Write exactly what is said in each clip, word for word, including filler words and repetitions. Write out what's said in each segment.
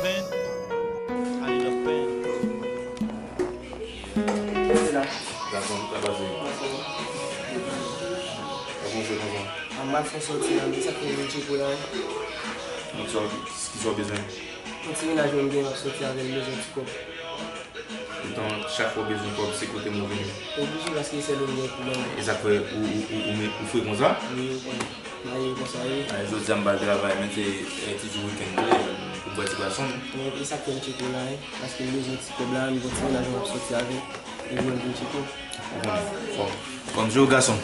Pen. Ann love pen. Gason, sa pase? Kòman w fè konsa? A, m al fè sòti la, men sa k fè m vin tcheke w la, wi. Donk, sa w, kisa w bezwen? Yon ti mennaj mwen m gen, m ap sòti avè l, m bezwen ti kòb. Poutan, chak fwa w bezwen kòb, se kote m ou vini. Oblije, paske se sèl ou m gen pou ban mwen. E sa k fè ou, ou, ou, ou, ou fre konsa? Wi, ou konnen. Mwen ye konsa, wi. A, jodi a m pa al travay, men se, eh, ti jou wikenn, eh, pou m wè ti gason m. Wi, e sa k fè m tcheke w la, wi. Paske m bezwen ti kòb la, m gon ti mennaj mwen ap sòti avè l. E mwen vin tcheke w. Ou konnen, fò, fò m jwe w gason.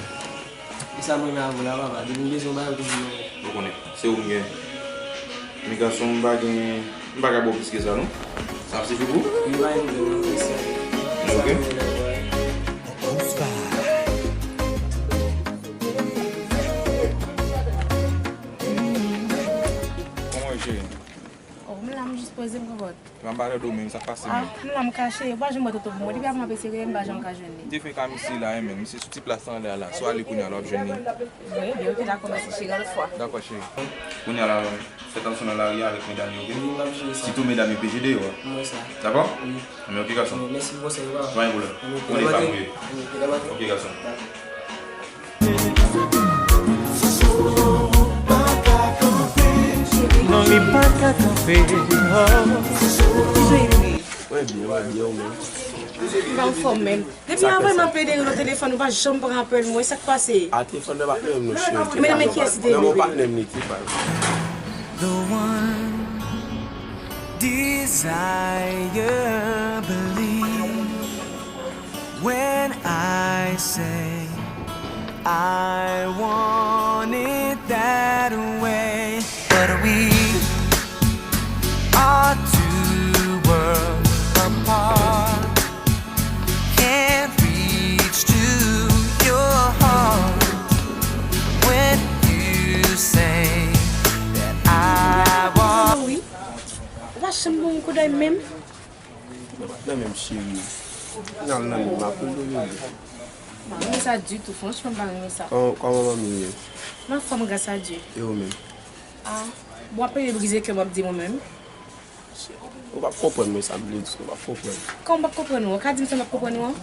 E sa m renmen avè w la, papa. Depi m bezwen yon bagay, ou toujou nan men m. Ou konnen, se ou m gen. Men gason, m pa gen, m pa ka ba w plis ke sa, non. Sa ap sifi pou ou? Wi, pa gen pwoblèm, mèsi. Ok. Kòman w ye, cheri? Oh, m la, m jis poze m, konpòt. Epa m pa tande w menm, sa k pase menm? Ah, m la, m kache. Ou pa janm wè Toto pou mwen. Depi avan m ap eseye, m pa janm ka jwenn li. M te fè ka misye la, menm. Misye sou ti plas lan lè a la. Si w ale kounye a la, w ap jwenn li. Wi, byen, ok, dakò, mèsi, cheri, yon lòt fwa. Dakò, cheri. Kounye a la, fè tansyon nan lari a avèk medam yo, ok? Wi, m ap jere sa. Sitou medam yo peche deyò a. M wè sa. Dakò? Wi. Anben, ok, gason. Wi, mèsi pou konsèy yo, papa. Pa gen pwoblèm. Wi, konnen pa m ye. Wi, wi, wi. Ok, gason. Dakò. Non, li pa ka kanpe. Oh. Mwen byen, mwen byen, ou menm? M pa anfòm menm. Depi avan m ap plede ri nan telefòn, ou pa janm pran apèl mwen. Sa k pase? A, telefòn nan pa t nan men m non, cheri. Men nan men kiyès li te ye? Nan men yon patnè m li te ye. The one desire believe when I say I want it that way. But we are two worlds apart. Can't reach to your heart when you say that I want. Wi. Ou pa janm ban m yon koudèy menm? Nan men m, cheri. N al nan men m, m ap rele w, bebe. M pa renmen sa ditou, franchman, m pa renmen sa. Kòman, kòman manmi w ye? M anfòm, gras a Dye. E ou menm? Ah, bon, w ap plede brize kè m, w ap di mwen menm. Ou p ap konprann mwen sa m vle di, ou p ap konprann. Kòman w p ap konprann ou? Ou ka di m sa m p ap konprann ou an?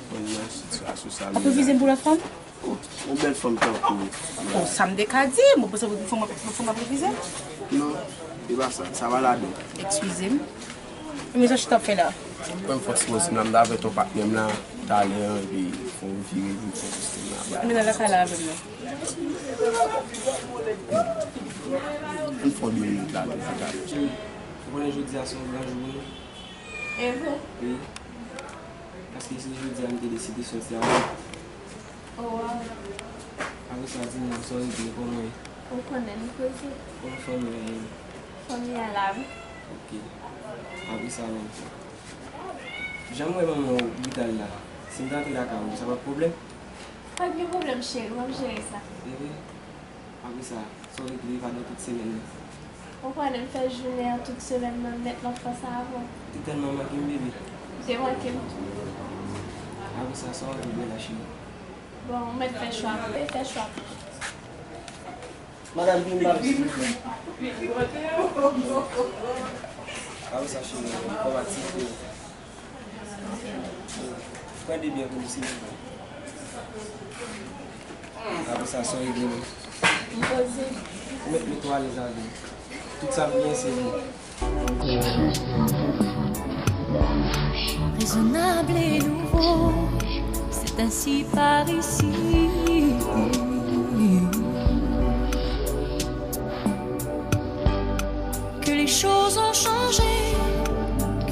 Konn nan sitiyasyon sa m ye la. W ap refize m pou lòt fanm? Ou, yon bèl fanm tankou w. Bon, sa m te ka di, mwen panse pou fanm, pou fanm ap refize. Non, e pa sa, sa pa ladan. Eskize m. Men sa w chita ap fè la? Mwen fòk sipoze m la, m t avèk yon patnè m la talè an, epi fè yon vire, vin fè sistèm la. Vin nan lakay la avè m non. Ann fè yon de minit la, tou fè talè. Ou konnen jodi a se yon gran jou pou nou? E vre? Wi. Paske se jodi a m te deside sòti avè w. Oh, wow. Apre sa, di m non, sa w regle, kòman w ye? Ou konnen, m poze. Kòman fanmi an ye? Fanmi an la, wi. Ok. Apre sa menm. Jan m wè manman w brital la, si m ta antre lakay ou, sa p ap pwoblèm? Pa gen pwoblèm, cheri, m ap jere sa. E vre? Apre sa, sa w regle pandan tout semèn nan? Ou konnen m fè jounen an tout semèn nan nèt, m ap panse avè w. Ou te tèlman manke m, bebe. Ou te manke m tou. Apre sa, sa w anvi bwè la, cheri? Bon, ou mèt fè chwa pou ou, fè chwa pou ou. Madanm, vin ba m, silvouplè. Apre sa, cheri, kòm aktivite. Pran de byè pou nou, silvouplè. Apre sa, sa w regle menm? M poze. Ou mèt mete w alèz avè m. Tout sa m gen, se nou. Raisonnable et nouveau, c'est ainsi par ici que les choses ont changé,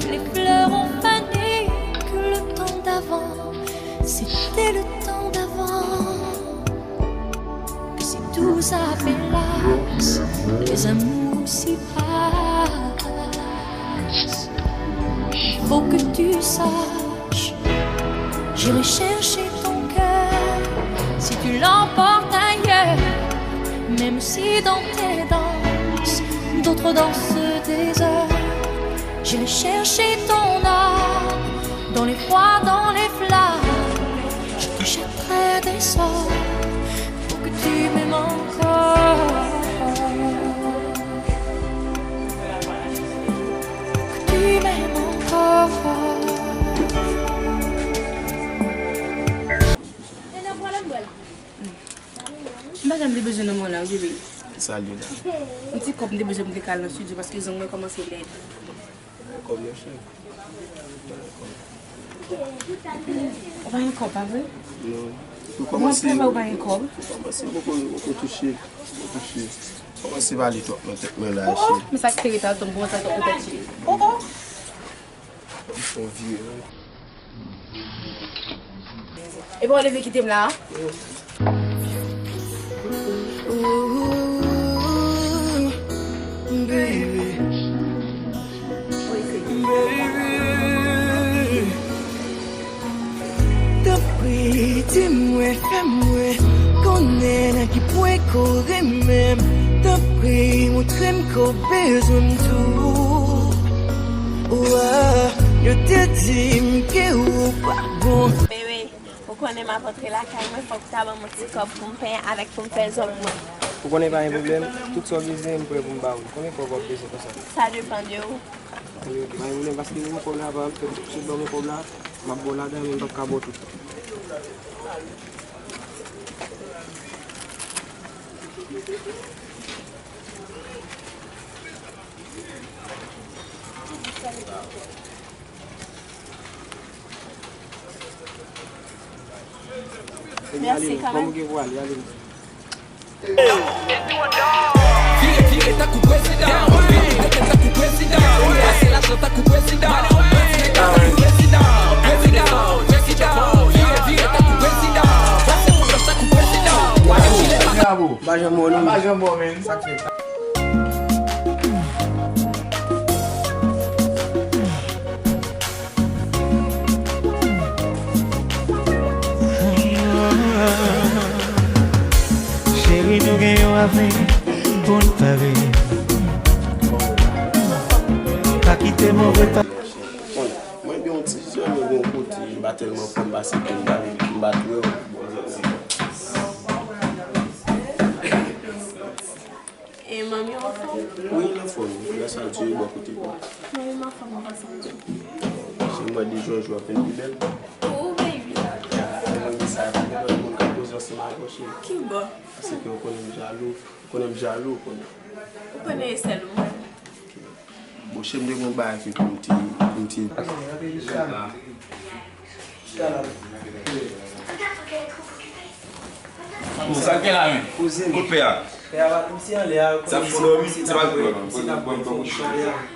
que les fleurs ont fané, que le temps d'avant, c'était le temps d'avant. Que si tout ça pélasse, les amours s'y passent. Il faut que tu saches, j'irai chercher ton cœur si tu l'emportes ailleurs. Même si dans tes danses, d'autres dansent des heures, j'irai chercher ton âme dans les froids, dans les flammes. Je te jetterai des sorts pour que tu m'aimes encore. M pa janm te bezwen nan mwen la, wi, bebe. Sa l ye la? Yon ti kòb m te bezwen pou m te ka al nan estidyo paske zong mwen kòmanse lèd. Kòb, monchè. Ou pa gen kòb, pa vre? Non. Pou kòmanse, ou pa gen kòb? Pou kòmanse, m poko, m poko touche. M poko touche. Kòmanse pale twòp nan tèt mwen la, cheri. Men sa ki te ret al tonm, kòmanse al tonm nan tèt, cheri. Oh, oh. Li fè yon vire, wi. Epi w leve kite m la a? Ooh, baby. Baby. Tanpri, di mwen, fè mwen konnen nan ki pwen ke w renmen m. Tanpri, montre m ke w bezwen m tou. Wa, yo te di m ke ou pa bon. Bebe, ou konnen m ap antre lakay mwen, fòk ou ta ban m yon ti kòb pou m penyen avèk pou m fè zong mwen. Ou konnen pa gen pwoblèm, tout sa w bezwen, m prè pou m ba ou l. Konbyen kòb w ap bezwen konsa? Sa depann de ou. Wi, pa gen pwoblèm, paske m kòb la, pa, tout ban mwen kòb la, m ap ba w ladan, men m p ap ka ba w tout. Mèsi kanmenm. Vire, vire tankou prezidan. Vire, vire tankou prezidan. Pase lajan tankou prezidan. Vire, vire tankou prezidan. Prezidan, prezidan. Vire, vire tankou prezidan. Pase pou tankou prezidan. Bravo. Pa janm bon, non. Pa janm bon, men. Sa k fèt? Cheri, nou gen yon avni pou n pare. Pa kite move pa. Bon, mwen gen yon ti zòn, mwen gen yon kote, m pa tèlman fò, m pase pou m pale, m pa t wè w. E manmi w anfòm? Wi, l anfòm. Gras a Dye, bò kote pa w? Manmi m anfòm, gras a Dye. Se mwen de jou an jou ap vin pi bèl. Oh, baby. Mwen di sa, gen lòt moun k ap poze ansanm avè w, cheri. Ki bò? Paske w konnen m jalou. Ou konnen m jalou, ou konnen. Ou konnen e sèl ou mwen. Bon, cheri, m te gen yon bagay ke pou m te, pou m te. Bon, sa k gen la, men? Koze m. Kot pè a? Pè a pa, misye anlè a, sa fou dòmi, se pa grè.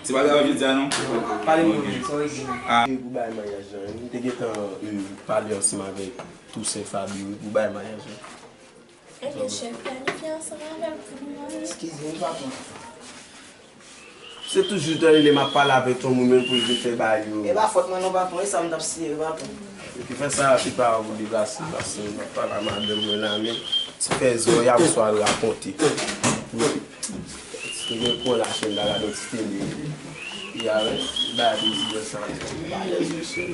Se pa grè, jodi a, non? Pale pou mwen, sa w di. Ah. Pou bay maryaj la, m te gentan, euh, pale ansanm avèk Toussaint Fabio, wi, pou bay maryaj la. Ebyen, chèf, planifye ansanm avè l pou nou anyen. Eskize m, patwon. Se toujou tande lè m ap pale avèk yon moun, menm pou l vin fè bagay yo. E pa fòt mwen non, patwon, e sa m t ap siyen, patwon. Epi fè sa, se pa ou deplase, paske m ap pale a madanm mwen la, men ti fè zò y ap swa rakonte. Te gen pran lachenn la, gade yon ti tele. Epi avè, bay plezi nan sa. Bay lèz mesye.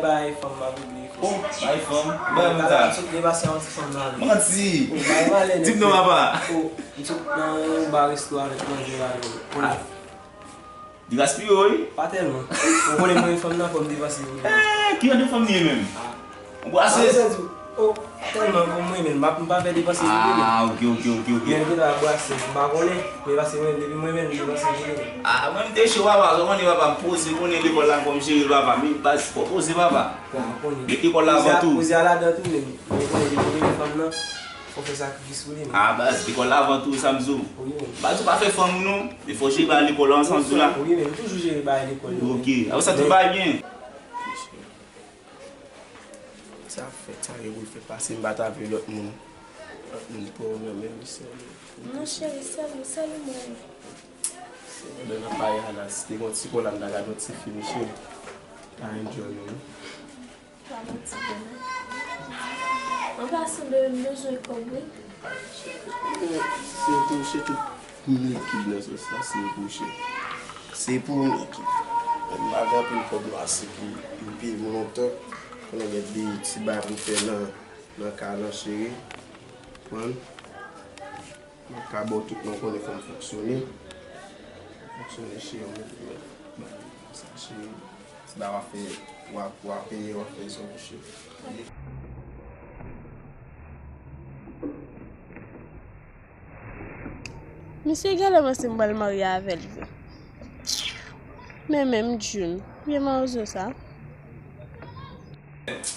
Bay fanm m ap oubli. Oh, bay fanm. Bay moun sa. M sot depase yon ti fanm nan. Manti. Oh, bay malè nèt. Di m non, papa. Oh, m sot nan yon ba resto avèk manje la, yo. Konnen. Li gaspiye, wi. Pa tèlman. Ou konnen mwen fanm nan, fò m depase pou li. Eh, ki jan de fanm li ye menm? Ah. Ou brase? Ah, sa di, oh, tèlman pou mwen menm, m pa, m pa fè depanse pou li menm. Ah, ok, ok, ok, ok. Men li te la brase, m pa konnen. Men pase mwen, depi mwen menm, m depase pou li menm. Ah, mwen m te cho, papa, sa w konnen, papa, m poze, konnen lekòl la, fò m jere l, papa. Men baz, fò poze, papa. Bon, m konnen. Met lekòl la avan tou. Poze a, poze a ladan tou, men mwen konnen depi mwen fanm nan. Fò fè sakrifis pou li menm. Ah, baz, lekòl la avan tou, sa m di w. Wi, menm. M pa di w pa fè fanm ou non, men fò jere bagay lekòl la ansanm tou la. Wi, menm toujou jere bagay lekòl yo. Ok, apre sa tout bagay byen. Sa fèt, sa gen pou l fèt, pase m pa ta vle lòt moun. Lòt moun pa w nan menm sèl. Non, cheri, sèl ou, sèl ou mwen. Se pandan n ap pale a la, si te gen yon ti kòl la, m ta gade yon ti fim, cheri. Ta enjoy nou, wi. Pa manti vre non. An pasan, bebe, m bezwen kòb wi. Se pou, se tout pou Nikib nan sans sa, se pou chè. Se pou Nikib. M pa gen anpil kòb non, ase pou m peye moun lontan. Konnen gen de ti bagay pou m fè nan, nan kay lan, cheri. Konprann? Mwen ka ba w tout non, konnen fò m fonksyone. Fonksyone, cheri, mwen, mwen, sa, cheri. La w ap fè, w ap, w ap peye, w ap fè sa w kouche. Misye genlè panse m pral marye avè l vre. Men menm June, vye mawozo sa.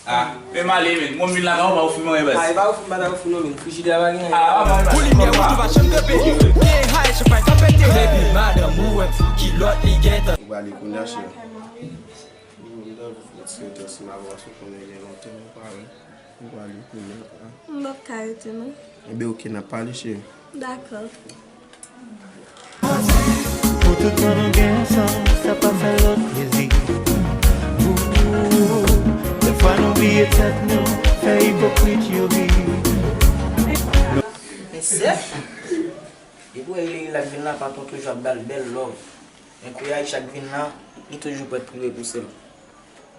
Ah, men m ale, men. Mwen vin lakay ou, pa ou foumen, baz. Ah, e pa ou foumen, pa ou foumen, men. Frijidè a pa gen anyen. Ah, pa, pa, pa. Pou limyè wouj ou pa janm kanpe. Gen hay, chanpay sa pete. Depi madanm ou wè kilòt li gentan. Ou prale kounye a, cheri. Mwen ta vle fè ti rete ansanm avè w, paske konnen gen lontan nou pa wè. Ou prale kounye a. M p ap ka rete, non. Enben, oke, n ap pale, cheri. Dakò. Pou tout tan nou gen ansanm, sa pa fè lòt plezi. Ooh, dèfwa nou bliye tèt nou, fè ipokrit yo bi. Mesye, depi w wè Leila k vin la, patwon toujou ap ba l bèl love. Men kounye a Aisha k vin la, li toujou prèt pou repouse l.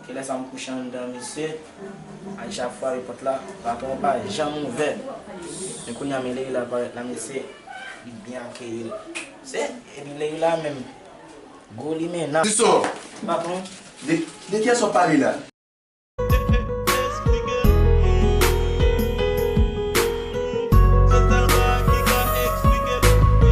Ke lè sa m kouche anndan, mesye, Aisha frape pòt la, patwon an pa janm ouvè. Men kounye a, men Leila parèt la, mesye, li byen akeyi l. Se, epi Leila menm, gwo limena. Sison, patwon, de, de kiyès w ap pale la?